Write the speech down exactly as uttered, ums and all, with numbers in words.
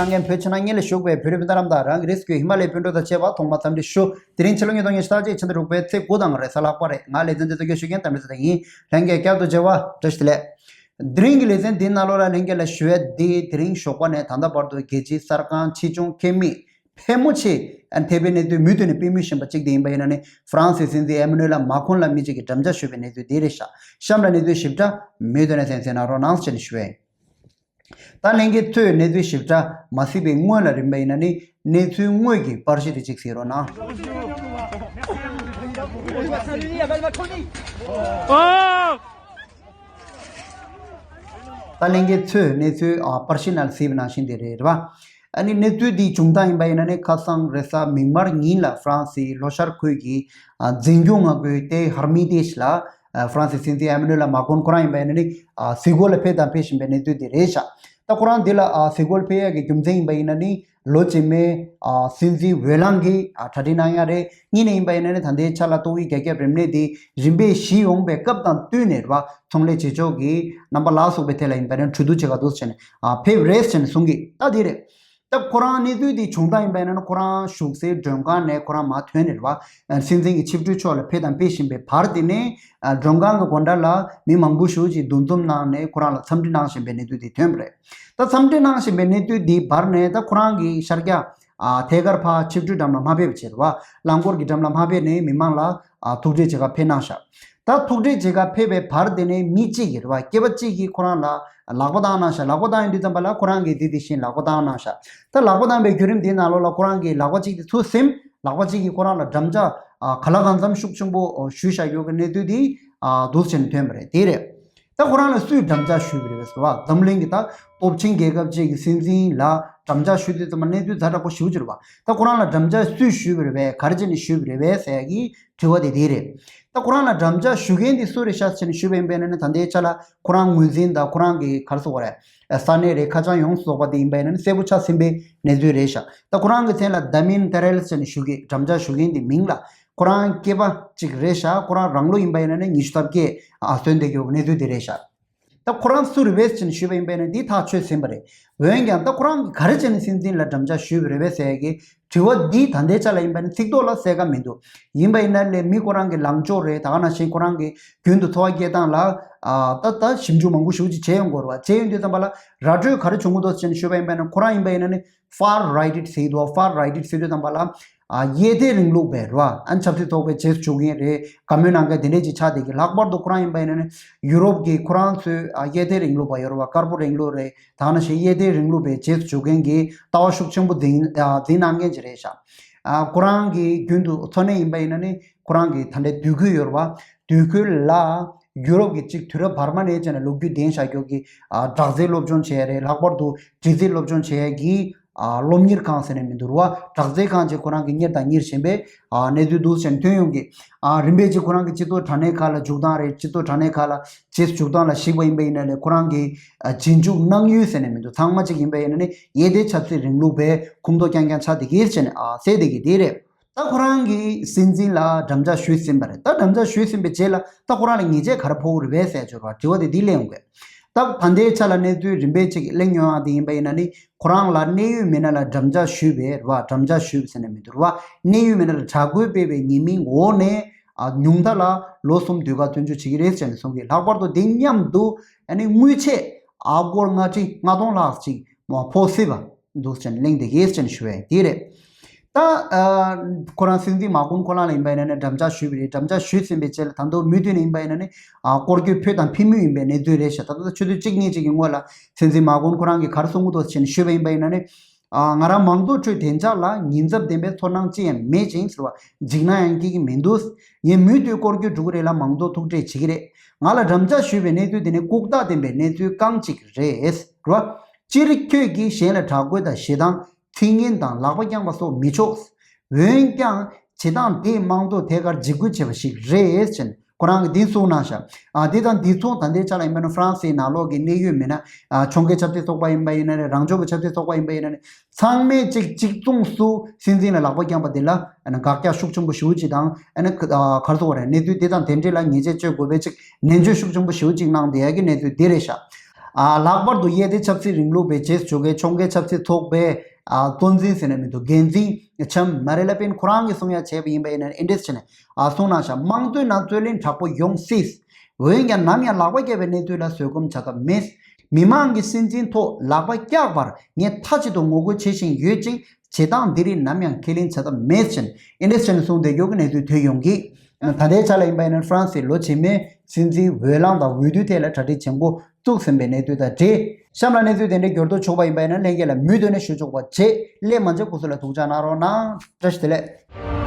གནང་མཁན་བོད་ཕྱི་ནང་གཉིས་ལ་བཞུགས་པའི་བོད་རིགས་སྤུན་ཟླ་རྣམས་དང་། རང་གི་རིགས་སུ་ཡོད་ཧི་མ་ལའི་སྤུན་གྲོགས་དང་བཅས་པ་ཐོག་མར་འཚམས་འདྲི་ཞུ། དེ་རིང་ཕྱི་ལོ་ཉིས་སྟོང་ཉི་ཤུ་རྩ་གཅིག་ཕྱི་ཟླ་དྲུག་པའི་ཚེས་དགུ་དང་རེས་གཟའ་ལྷག་པ་རེད། ང་ལེ་ཚན་འདི་གཙོ་སྐྱོང་ཞུ་མཁན་དམ་རིག་བཟང་ཡིན། ལྷན་རྒྱས་བསྐྱར་དུ་མཇལ་བ་བཀྲ་ཤིས་བདེ་ལེགས། དེ་རིང་གི་ལེ་ཚན་འདིའི་ནང་ལོགས་ལ་ལྷན་རྒྱས་ལ་ཞུ་ཡ་འདི། དེ་རིང་ཞོགས་པ་ནས་ད་ལྟ་བར་དུ་རྒྱལ་སྤྱིའི་གསར་ཁང་ཆེ་ཆུང་ཁྱད་མེད་ཕལ་མོ་ཆེ་ཨ་ནི་ཐེ་བའི་གནས་ཚུལ་མུ་མཐུད་ནས་སྤེལ་མུས་བཞིན་པ་གཅིག་དེ་ཡིན་པ་ཡིན་ན་ནི། ཧྥ་རན་སིའི་སྲིད་འཛིན་ཨེ་མ་ནུ་ཨེལ་མཱ་ཁོན་ལ་མི་གཅིག་གིས་འགྲམ་ལྕག་གཞུས་པའི་གནས་ཚུལ་དེ་རེད་ཤག་གཤམ་ལ་གནས་ཚུལ་ཞིབ་ཕྲ་མུ་མཐུད་ནས་གསན་གཟིགས་གནང་རོགས་གནང་ཞེས་ཞུ་བ་ཡིན། ད་ལྷན་རྒྱས་ཚོས་གནས་ཚུལ་ཞིབ་ཕྲ་མ་གཟིགས་པའི་སྔོན་ལ་རིམ་པ་ཡིན་ན་ནི། གནས་ཚུལ་དངོས་ཀྱི་པར་གཞི་དེ་གཅིག་གཟིགས་རོགས་གནང་། ད་ལྷན་རྒྱས་ཚོས་གནས་ཚུལ་ཨ་པར་གཞི་ནང་གཟིགས་པ་ནང་བཞིན་དེ་རེད་པ། ཨ་ནི་གནས་ཚུལ་འདིའི་བྱུང་སྟངས་ཡིན་པ་ཡིན་ན་ནི། ཁ་སང་རེས་གཟའ་མིག་དམར་ཉིན་ལ་ཧྥ་རན་སིའི་ལྷོ་ཤར་ཁུལ་གྱི་ཨ་འཛིན་སྐྱོང་མངའ་ཁུལ་ཏེ་ཧར་མི་ཏེ་ཞི་ལ་ཨ་ཧྥ་རན་སིའི་སྲིད་འཛིན་ཨེ་མ་ནུ་ཨེལ་མཱ་ཁོན་ཁོ་རང་ཡིན་པ་ཡིན་ན་ནི། ཨ་གཟིགས་སྐོར་ལ་ཕེབས་དང་ཕེབས་བཞིན་པའི་གནས་ཚུལ་དེ་རེད་ཤག་ད་ཁོ་རང་འདི་ལ་ཨ་གཟིགས་སྐོར་ཕེབས་ཡག་གི་རྒྱུ་མཚན་ཡིན་པ་ཡིན་ན་ནི། ལོ་རྗེས་མའི་ཨ་སྲིད་འཛིན་འོས་ལངས་ཀྱི་ཨ་གྲ་སྒྲིག་གནང་ཡག་རེད། གཉིས་ནས་ཡིན་པ་ཡིན་ན་ནི། ད་ལྟའི་ཆ་ལ་ཏོག་དབྱིབས་རྒྱ་ཁྱབ་རིམས་ནད་དེ་རིམ་པས་ཞི་ཡོང་པའི་སྐབས་དང་བསྟུན་ནས་རེད་པ། ཚོང་ལས་བྱེད་ཕྱོགས་ཀྱི་རྣམ་པ་ལ་སོགས་པའི་ཐད་ལ་ཡིན་པ་ཡིན་ན་གྲོས་བསྡུར་བྱེད་ག་འདུག་ཟེར་ནས་ཨ་ཕེབས་རེད་ཟེར་ནས་གསུང་གི། ད་དེ་རེད། ད་ཁོ་རང་གནས་ཚུལ་འདི་བྱུང་སྟངས་ཡིན་པ་ཡིན་ན། ཁོ་རང་བཞུགས་སའི་མགྲོན་ཁང་ནས་ཁོ་རང་མར་ཐོན་ནས་རེད་པ། སྲིད་འཛིན་གྱི་ཆིབས་བསྒྱུར་མཆོག་ལ་ཕེབས་དང་ཕེབས་བཞིན་པའི་བར་དེ་ནས། མགྲོན་ཁང་གི་སྒོ་འགྲམ་ལ་མི་མང་པོ་ཞེ་པོ་ཅིག་འདུ་འཛོམས་གནང་ནས་ཁོ་རང་ལ་འཚམས་འདྲི་གནང་བཞིན་པའི་གནས་ཚུལ་དེ་ཐོན་པ་རེད། ད་འཚམས་འདྲི་གནང་བཞིན་པའི་གནས་ཚུལ་འདིའི་བར་ནས། ད་ཁོ་རང་གི་ཤར་རྒྱག་ཨ་ཐད་ཀར་ཕར་ཆིབས་བསྒྱུར་འགྲམ་ལ་མ་ཕེབས་པ་བྱས་རེད་པ། རླངས་འཁོར་གྱི་འགྲམ་ལ་མ་ཕེབས་ནས་མི་མང་ལ་ཨ་ཐུག་འཕྲད་བྱེད་ག་ཕེབས་གནང་ཤག་ད་ཐུག་འཕྲད་བྱེད་ག་ཕེབས་པའི་བར་དེ་ནས་མི་གཅིག་གིས་རེད་པ། སྐྱེས་པ་གཅིག་གིས་ཁོ་རང་ལ་ལག་པ་བཏང་གནང་ཤག་ལག་པ་བཏང་ཡོང་དུས་ཙམ་པ་ལ་ཁོ་རང་གིས་དེ་དེ་བཞིན་ལག་པ་བཏང་གནང་ཤག་ད་ལག་པ་བཏང་པའི་བརྒྱུད་རིམ་དེའི་ནང་ལོགས་ལ་ཁོ་རང་གིས་ལག་པ་གཅིག་དེ་ཚུར་ཟིན། ལག་པ་གཅིག་གིས་ཁོ་རང་ལ་འགྲམ་ལྕག་ཨ་ག་ལ་གང་འཚམ་ཤུགས་ཆེན་པོ་ཨོ་གཞུས་བཞག་ཡོད་ཀྱི་གནས་ཚུལ་དེ་ཨ་འདུག་སེ་བྱས་ནས་ཐོན་པ་རེད། དེ་རེད། ད་ཁོ་རང་ལ་སུས་འགྲམ་ལྕག་གཞུས་པ་རེད་པས་ཟེར་བ། འཛམ་གླིང་གི་ད་སྟོབས་ཆེན་རྒྱལ་ཁབ་ཅིག་གི་སྲིད་འཛིན་ལ་འགྲམ་ལྕག་གཞུས་དུས་ཙམ་པ་གནས་ཚུལ་ཛ་དྲག་པོ་ཞེ་པོ་ཅིག་རེད་པ། ད་ཁོ་རང་ལ་འགྲམ་ལྕག་སུས་གཞུས་པ་རེད་པས། ག་རེ་བྱས་ནས་གཞུས་པ་རེད་པས་ཟེར་ཡག་གི་དྲི་བ་དེ་དེ་རེད། ད་ཁོ་རང་ལ་འགྲམ་ལྕག་གཞུ་མཁན་དེ་སུ་རེད་ཤག་ཟེར་ནས་ཞུས་པ་ཡིན་པས་ན་ནི། ད་ལྟའི་ཆ་ལ་ཁོ་རང་ངོས་འཛིན་དང་ཁོ་རང་གི་ག་རེ་ཟེར་དགོས་རེད། ས་གནས་རེད། ཁ་བྱང་ཡོངས་སུ་རྫོགས་པ་དེ་ཡིན་པས་ན་ནི་གསལ་པོ་ཆགས་ཟིན་པའི་གནས་ཚུལ་རེད་ཤག་ད་ཁོ་རང་གི་མཚན་ལ་ཌ་མིན་ཏེ་རེལ་ཟེར་ནས་ཞུ་གི། འགྲམ་ལྕག་གཞུ་མཁན་དེ་མིང་ལ། ཁོ་རང་སྐྱེས་པ་གཅིག་རེད་ཤག་ཁོ་རང་རང་ལོ་ཡིན་པ་ཡིན་ན་ནི་ཉི་ཤུ་རྩ་བརྒྱད་ཨ་སོན་བསྡད་ཡོད་པའི་གནས་ཚུལ་དེ་རེད་ཤག་ད་ཁོ་རང་སུ་རེད་པས་ཟེར་ནས་ཞུས་པ་ཡིན་པས་ན་འདི་ཐག་ཆོད་ཟིན་པ་རེད། འོན་ཀྱང་ད་ཁོ་རང་གིས་ག་རེ་བྱས་ནས་སྲིད་འཛིན་ལ་འགྲམ་ལྕག་གཞུས་པ་རེད་པས་ཟེར་ཡག་གི་དྲི་བ་འདི་ད་ལྟའི་ཆ་ལ་ཡིན་པ་ནི་ཚིག་ཐོག་ལ་གསལ་ཁ་མི་འདུག་ཡིན་པ་ཡིན་ན་ལས་མི་ཁོ་རང་གི་ལངས་ཕྱོགས་རེད། ད་ག་ནང་བཞིན་ཁོ་རང་གི་རྒྱུན་དུ་འཚོ་བ་སྐྱེལ་སྟངས་ལ་ཨ་ད་ད་ཞིབ་འཇུག་མང་པོ་ཞེ་པོ་ཅིག་བྱས་ཡོང་དགོས་རེད་པ། བྱས་ཡོང་དུས་ཙམ་པ་ལ་ར་སྤྲོད་ག་རེ་བྱུང་གི་འདུག་ཟེར་ནས་ཞུས་པ་ཡིན་པ་ཡིན་ན། ཁོ་རང་ཡིན་པ་ཡིན་ན་ནི་ཧྥར་རའིཊ་ཟེར་གྱི་འདུག་ཧྥར་རའིཊ་ཟེར་དུས་ཙམ་པ་ལ་ཨ་གཡས་ཐལ་རིང་ལུགས་པའི་རེད་པ། ཨ་ནི་ཆབ་སྲིད་ཚོགས་པའི་རྗེས་སུ་འཇུག་མཁན་རེད། བཀའ་མོལ་གནང་མཁན་དེ་འདྲས་ཅིག་ཆགས་བསྡད་ཀྱི། ལྷག་པར་དུ་ཁོ་རང་ཡིན་པ་ཡིན་ན་ནི་ཡུ་རོབ་ཀྱི་ཁོ་རང་ཚོའི་ཨ་གཡས་ཐལ་རིང་ལུགས་པ་ཡོད་རེད་པ། དཀར་པོ་རིང་ལུགས་རེད། ད་ག་ནང་བཞིན་གཡས་ཐལ་རིང་ལུགས་པའི་རྗེས་སུ་འཇུག་མཁན་གྱི་ལྟ་བ་ཤུགས་ཆེན་པོ་འཛིན་ཨ་འཛིན་གནང་མཁན་ཅིག་རེད་ཤག་ཨ་ཁོ་རང་གི་རྒྱུན་དུ་འཚོ་གནས་ཡིན་པ་ཡིན་ན་ནི་ཁོ་རང་གི་ད་ལྟའི་སྡོད་ཁུལ་ཡོད་རེད་པ། སྡོད་ཁུལ་ལ་ཡུ་རོབ་ཀྱི་གཅིག་དུས་རབས་བར་མ་ནས་བྱས་ནས་ལོ་རྒྱུས་ལྡན་བཞག་ཡག་གི་ཨ་དྲག་རྩལ་སློབ་སྦྱོང་བྱས་རེད། ལྷག་པར་དུ་འདྲི་རྩད་སློབ་སྦྱོང་བྱས་ཡག་གི་ཨ་སློབ་གཉེར་ཁང་ཟེར་ནས་མི་འདུག་རེད་པ། དྲག་རྩལ་ཁང་ཅིག་ཁོ་རང་གིས་གཉེར་དང་གཉེར་བཞིན་པའི་ཨ་གནས་ཚུལ་འདུག་ཟེར་ནས་ཐོན་ཡོང་གི། ཨ་རིམ་པས་ཅིག་ཁོ་རང་གི་སྤྱི་ཚོགས་དྲ་གནས་ཁག་ལ་འཇུག་སྟངས་རེད། སྤྱི་ཚོགས་དྲ་གནས་ཁག་ལ་རྗེས་སུ་འཇུག་སྟངས་ལ་གཞིགས་པ་ཡིན་པ་ཡིན་ན་ལས་ཁོ་རང་གི་ཨ་རྗེས་འཇུག་གནང་ཡུལ་ཟེར་ནས་མི་འདུག་ཚང་མ་ཅིག་ཡིན་པ་ཡིན་ན་ནི་གཡས་ཐལ་ཆབ་སྲིད་རིང་ལུགས་པའི་ཁོངས་གཏོགས་རྐྱང་རྐྱང་ཆགས་བསྡད་ཀྱི་ཟེར་ནས་ཨ་གསལ་བསྡད་ཀྱི་དེ་རེད། ད་ཁོ་རང་གིས་སྲིད་འཛིན་ལ་འགྲམ་ལྕག་གཞུས་ཟིན་པ་རེད། ད་འགྲམ་ལྕག་གཞུས་ཟིན་པའི་རྗེས་ལ་ད་ཁོ་རང་ལ་ཉེས་ཆད་ག་རེ་ཕོག་གི་རེད་པས་ཟེར་བའི་དྲི་བ་དེ་འདི་སླེབས་ཡོང་གི། ད་ད་ལྟའི་ཆ་ལ་གནས་ཚུལ་རིམ་པས་ཅིག་གླེང་ཡོང་ཡག་དེ་ཡིན་པ་ཡིན་ན་ནི། ཁོ་རང་ལ་གནད་ཡོད་མི་སྣ་ལ་འགྲམ་ལྕག་གཞུས་པའི་རེད་པ། འགྲམ་ལྕག་གཞུས་པ་ཟེར་ནས་མི་འདུག་རེད་པ། གནད་ཡོད་མི་སྣ་ལ་དྲག་རྒོལ་སྤེལ་བའི་ཉེས་མིང་འོག་ནས་ཨ་ཉུང་མཐའ་ལ་ལོ་གསུམ་དུས་བཀག་བཙོན་འཇུག་བྱེད་ཀྱི་རེད་ཟེར་ནས་གསུང་གི། ལྷག་པར་དུ་དེ་མཉམ་དུ་ཨ་ནི་དངུལ་ཆད་ཨ་སྒོར་ལྔ་ཁྲི་ལྔ་སྟོང་ལྷག་ཅིག་མ་ཕོག་སྲིད་པ་འདུག་ཟེར་ནས་གླེང་བསྡད་ཀྱི་ཟེར་ནས་ཞུ་བ་ཡིན། དེ་རེད། ད་ཨ་ཁོ་རང་སྲིད་འཛིན་མཱ་ཁོན་ཁོ་རང་ལ་ཡིན་པ་ཡིན་ན་ནི་འགྲམ་ལྕག་གཞུས་པ་རེད། འགྲམ་ལྕག་གཞུས་ཟིན་པའི་རྗེས་ལ་ད་དུང་མུ་མཐུད་ནས་ཡིན་པ་ཡིན་ན་ནི་ཨ་སྐོར་སྐྱོད་ཕུལ་དང་ཕུལ་མུས་ཡིན་པའི་གནས་ཚུལ་རེད་ཤག་ད་ལྟ་ཆུ་ཚོད་གཅིག་གཉིས་ཅིག་གི་སྔོན་ལ་སྲིད་འཛིན་མཱ་ཁོན་ཁོ་རང་གིས་ག་རེ་གསུང་གི་འདུག་ཟེར་ནས་ཞུས་པ་ཡིན་པ་ཡིན་ན་ནི། ཨ་ང་རང་མང་གཙོ་ཁྲོད་བདེ་འཇགས་ལ་ཉེན་ཚབས་ལྡན་པའི་ཚོར་སྣང་ཅི་ཡང་མེད་ཅིང་ཟེར་བ། འཇིགས་སྣང་ཡང་སྐྱེ་གི་མི་འདུག་ངས་མུ་མཐུད་སྐོར་སྐྱོད་འགྲོ་གི་རེད་ལ་མང་གཙོ་ཐུག་འཕྲད་བྱེད་ཀྱི་རེད། ང་ལ་འགྲམ་ལྕག་གཞུས་པའི་གནས་ཚུལ་དེ་ནི་ལྐུགས་རྟགས་ལྡན་པའི་གནས་ཚུལ་རྐང་གཅིག་རེད། རེད་བ། སྤྱིར་ཁྱོད་ཀྱིས་གཞན་ལ་དྲག་རྒོལ་དང་ཞེ་སྡང་། ཚིག་ངན་དང་ལག་པ་བརྐྱངས་པ་སོགས་མི་ཆོག་འོན་ཀྱང་བྱེད་སྟངས་དེས་དམངས་གཙོ་ཐད་ཀར་འཇིགས་སྐུལ་བྱས་པ་ཞིག་རེད་ཅེས་ཁོ་རང་གིས་འདི་གསུངས་གནང་ཤག་ཨ་འདི་དང་འདི་མཚུངས་ད་ལྟའི་ཆ་ལ་ཡིན་པ་ན་ཧྥ་རན་སིའི་ནང་ལོགས་ཀྱི་གནད་ཡོད་མི་སྣ་ཨ་ཁྱོང་མཁན་ཆབ་སྲིད་ཚོགས་པ་ཡིན་པ་ཡིན་ན་རེད། རང་སྐྱོང་གི་ཆབ་སྲིད་ཚོགས་པ་ཡིན་པ་ཡིན་ན་རེད། ཚང་མས་གཅིག་གཅིག་མཚུངས་སུ་སྲིད་འཛིན་ལ་ལག་པ་བརྐྱངས་པ་དེ་ལ་ཨ་ནི་དགག་རྒྱག་ཤུགས་ཆེན་པོ་ཞེ་པོ་ཅིག་དང་ཨ་ནི་ག་ཨ་ག་རེ་ཟེར་དགོས་རེད། གནས་ཚུལ་དེ་དང་དེ་འབྲེལ་ལ་ཉེས་ཆད་གཅོད་དགོས་པའི་ཅིག་ནན་བརྗོད་ཤུགས་ཆེན་པོ་ཞེ་པོ་ཅིག་གནང་བསྡད་ཡ་གི་གནས་ཚུལ་དེ་རེད་ཤག་ཨ་ལྷག་པར་དུ་གཡས་དེ་ཆབ་སྲིད་རིང་ལུགས་པའི་རྗེས་སུ་འཇུག་མཁན་ཆོང་རྒྱལ་ཆབ་སྲིད་ཚོགས་པའི་ཨ་གཙོ་འཛིན་ཟེར་ནས་མི་འདུག་འགན་འཛིན་ཆམ་མ་རི་ལ་པིན་ཁོ་རང་གིས་གསུང་ཡ་བྱས་པ་ཡིན་པ་ཡིན་ན་ཨིན་ཌི་ཨེག་ཤན་ནས་ཨ་གསུང་གནང་ཤག་དམངས་དོན་ནང་རྩོད་གླེང་དྲག་པོ་ཡོང་སྲིད། འོན་ཀྱང་ནམ་ཡང་ལག་པ་བརྒྱབ་པའི་གནས་ཚུལ་ལ་བཟོད་སྒོམ་བྱ་ཐབས་མེད། མི་མང་གི་སྲིད་འཛིན་ཐོག་ལག་པ་བཀྱག་པར་ངས་མཐའ་གཅིག་ཏུ་ངོ་རྒོལ་བྱེད་བཞིན་ཡོད་ཅིང་བྱེད་སྟངས་འདི་རིགས་ནམ་ཡང་ཁས་ལེན་བྱ་ཐབས་མེད་ཅེས་ཨིན་ཌི་ཨེག་ཤན་ནས་གསུངས་བསྡད་རྒྱུ་གི་གནས་ཚུལ་ཐོན་ཡོང་གི། ད་ལྟའི་ཆ་ལ་ཡིན་པ་ཡིན་ན་ཧྥ་རན་སིའི་ལོ་རྗེས་མའི་སྲིད་འཛིན་འོས་ལངས་དང་འོས་བསྡུ་ཐད་ལ་གྲ་སྒྲིག་བྱེད་འགོ་བཙུགས་ཟིན་པའི་གནས་ཚུལ་དང་འབྲེལ། གཤམ་ལ་གནས་ཚུལ་དེ་འདྲའི་འགྱུར་ལྡོག་བྱུང་བ་ཡིན་པ་ཡིན་ན་ལྷན་རྒྱས་ལ་མུ་མཐུད་ནས་ཞུ་ཆོག་པ་བྱེད། སླེབས་མ་བྱེད་སྐུ་གཟུགས་ལ་ཐུགས་ཅག་གནང་རོགས་གནང་། བཀྲ་ཤིས་བདེ་ལེགས།